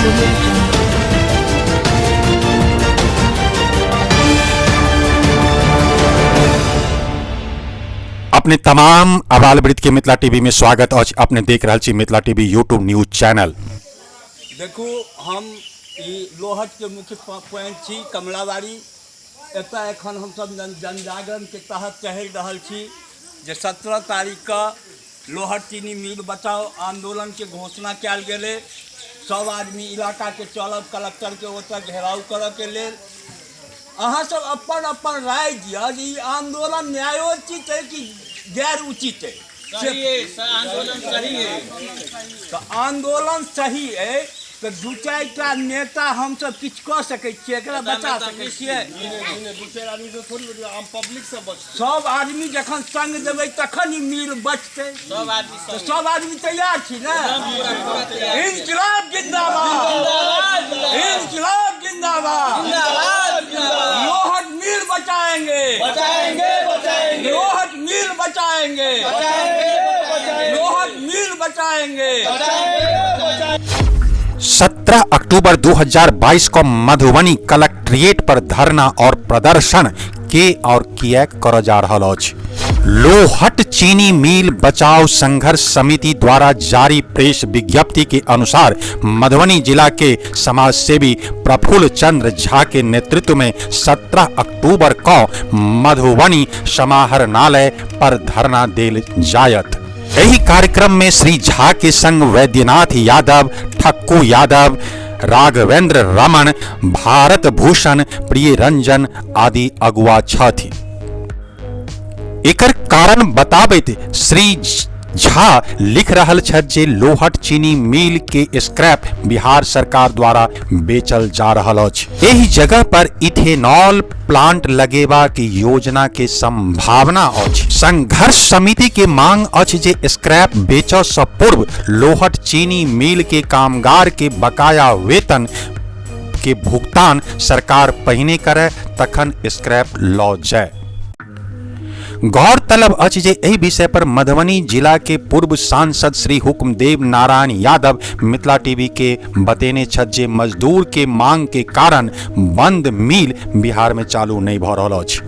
Audio Jungle. अपने तमाम आबाल वृद्ध के मिथिला टीवी में स्वागत अछि। अपने देख रहल छी Mithila TV YouTube news channel. देखू, हम ई लोहटके मुख्य पॉइंट छी कमलाबाड़ी। एतऽ एखन हमसब जनजागरणके तहत टहलि रहल छी जे 17 तारीखके लोहट चीनी मिल बचाओ आन्दोलनके घोषणा कयल गेलै। सब आदमी इलाकाके चलब कलेक्टरके ओतऽ घेराव करऽके लेल। अहाँ सब अपन अपन राय दिअ जे ई आन्दोलन न्यायोचित अइ कि गैर उचित अइ। सही अइ, आन्दोलन सही अइ। तऽ आन्दोलन सही अइ तऽ दू चारिटा नेता हमसब किछु कऽ सकै छियै, एकरा बचा सकै छियै? सब आदमी जखन संग देबै तखन ई मिल बचतै। तऽ सब आदमी तैयार छी ने? इनकलाब जिंदाबाद, इनकलाब जिंदाबाद। लोहट मिल बचाएंगे, बचाएंगे, बचाएंगे। लोहट मिल बचाएंगे, बचाएंगे, लोहट मिल बचाएंगे। 17 अक्टूबर 2022 को मधुबनी कलेक्ट्रेट पर धरना और प्रदर्शन के और किएक कर जा रहल अछि। लोहट चीनी मिल बचाओ संघर्ष समिति द्वारा जारी प्रेस विज्ञप्ति के अनुसार मधुबनी जिला के समाजसेवी प्रफुल्ल चंद्र झा के नेतृत्व में 17 अक्टूबर को मधुबनी समाहरणालय पर धरना देल जायत। एहि कार्यक्रम में श्री झा के संग वैद्यनाथ यादव, ठक्कू यादव, राघवेंद्र रमन, भारत भूषण, प्रिय रंजन आदि अगुआ छथि। एकर कारण बताबैत श्री झा लिख रहल छथि जे लोहट चीनी मिल के स्क्रैप बिहार सरकार द्वारा बेचल जा रहल अछि। एहि जगह पर इथेनॉल प्लांट लगेबाक योजना के संभावना अछि। संघर्ष समिति के मांग अछि जे स्क्रैप बेचऽ सँ पूर्व लोहट चीनी मिल के कामगार के बकाया वेतन के भुगतान सरकार पहिने करय, तखन स्क्रैप लऽ जाय। गौरतलब अछि जे एहि विषय पर मधुबनी जिला के पूर्व सांसद श्री हुक्मदेव नारायण यादव मिथिला टीवी के बतेने छथि जे मजदूर के मांग के कारण बंद मिल बिहार में चालू नहीं भ रहल अछि।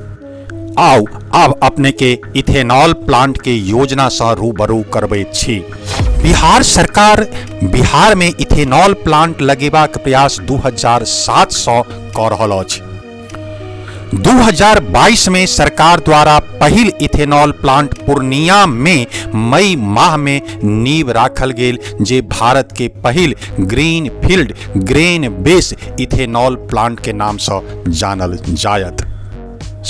आउ आब अपने के इथेनॉल प्लांट के योजना सँ रूबरू करबैत छी। बिहार सरकार बिहार में इथेनॉल प्लांट लगेबाक प्रयास 2007 सँ क रहल अछि। 2022 में सरकार द्वारा पहिल इथेनॉल प्लांट पूर्णिया में मई माह में नींव राखल गेल, जे भारत के पहिल green field grain base ethanol plant के नाम से जानल जायत।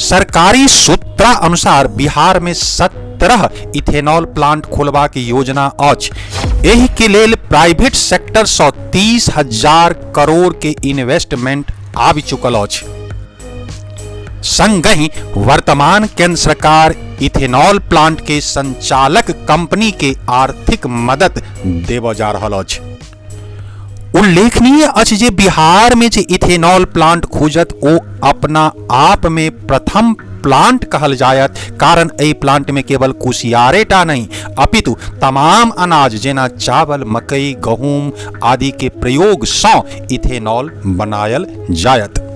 सरकारी सूत्रा अनुसार बिहार में 17 इथेनॉल प्लांट खोलबाक योजना अछि। एहि के लेल प्राइवेट सेक्टर सँ 30,000 करोड़ के इन्वेस्टमेंट आबि चुकल अछि। संगहि वर्तमान केंद्र सरकार इथेनॉल प्लांट के संचालक कंपनी के आर्थिक मदद देबऽ जा रहल अछि। उल्लेखनीय अछि जे बिहार में जे इथेनॉल प्लांट खुजत ओ अपना आप में प्रथम प्लांट कहल जायत, कारण एहि प्लांट में केवल कुसियारे टा नहीं अपितु तमाम अनाज जेना चावल, मकई, गहूम आदि के प्रयोग सँ इथेनॉल बनायल जायत।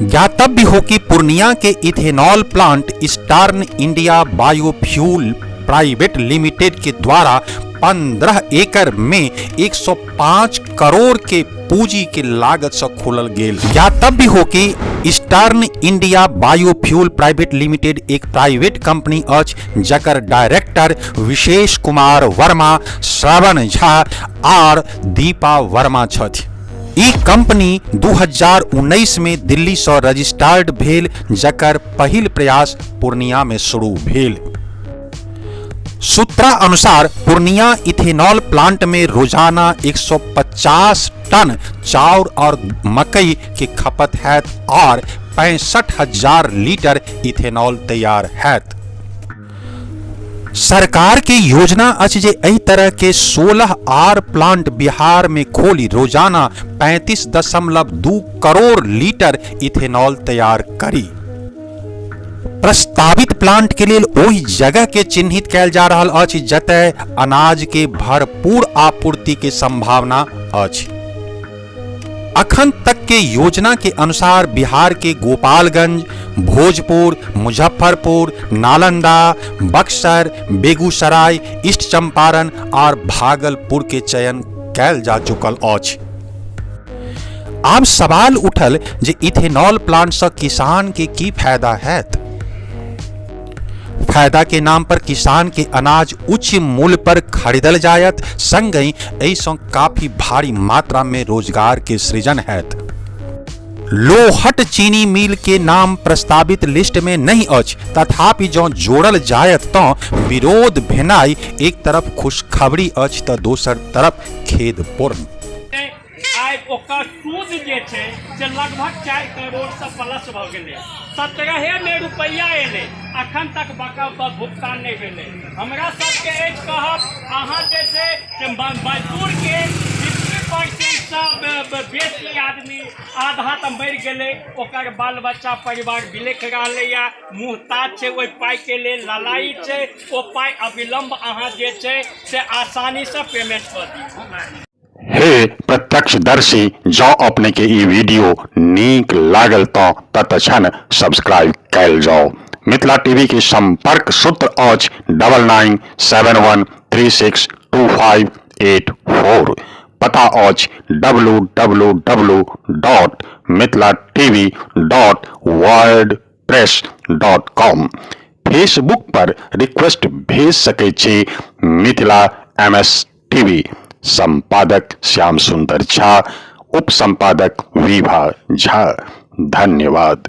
ज्ञातव्य हो कि पूर्णिया के ethanol plant Eastern India biofuel private limited के द्वारा 15 एकड़ में 105 करोड़ के पूंजी के लागत से खोलल गेल। ज्ञातव्य हो कि Eastern India biofuel private limited एक प्राइवेट कंपनी अछि, जकर डायरेक्टर विशेष कुमार वर्मा, श्रवण झा आर दीपा वर्मा छथि। ई कंपनी 2019 में दिल्ली सँ रजिस्टर्ड भेल, जकर पहिल प्रयास पूर्णिया में शुरू भेल। सूत्रा अनुसार पूर्णिया इथेनॉल प्लांट में रोजाना 150 टन चाउर और मकई के खपत हैत और 65,000 लीटर इथेनॉल तैयार हैत। सरकार के योजना अछि जे एहि तरह के 16 आर प्लांट बिहार में खोली रोजाना 35.2 करोड़ लीटर इथेनॉल तैयार करी। प्रस्तावित प्लांट के लेल ओहि जगह के चिन्हित कयल जा रहल अछि जतय अनाज के भरपूर आपूर्ति के संभावना अछि। अखन तक के योजना के अनुसार बिहार के गोपालगंज, भोजपुर, मुजफ्फरपुर, नालंदा, बक्सर, बेगूसराय, ईस्ट चंपारण और भागलपुर के चयन कैल जा चुकल अछि। आब सवाल उठल जे इथेनॉल प्लांट से किसान के की फायदा हैत? फायदा के नाम पर किसान के अनाज उच्च मूल्य पर खरीदल जायत, संगहि एहिसँ काफी भारी मात्रा में रोजगार के सृजन हैत। लोहट चीनी मिल के नाम प्रस्तावित लिस्ट में नहीं अछि, तथापि जँ जोड़ल जायत तँ विरोध भेनाइ एक तरफ खुशखबरी अछि तऽ दोसर तरफ खेदपूर्ण। आइ ओकर सूद जे छै से लगभग 4 करोड़सँ प्लस भऽ गेलै। 17मे रुपैआ एलै, अखन तक बका भुगतान नहि भेलै। हमरा सबके अछि कहब अहाँ जे छै से मजदूरके 50%सँ बेसी आदमी आधा तऽ मरि गेलै, ओकर बाल बच्चा परिवार बिलखि रहलैए, मुहताज छै ओहि पाइके लेल, ललायित छै। ओ पाइ अविलम्ब अहाँ जे छै से आसानीसँ पेमेंट कऽ दियौ। हे प्रत्यक्षदर्शी, जँ अपने के ई वीडियो नीक लागल तँ तत्क्षण सब्सक्राइब कयल जाउ। मिथिला टीवी के संपर्क सूत्र अछि 9971362584। पता अछि W W W dot Mithila TV dot WordPress dot com. Facebook पर रिक्वेस्ट भेज सकै छी मिथिला एम एस टीवी। संपादक श्याम सुंदर झा, उप संपादक विभा झा। धन्यवाद।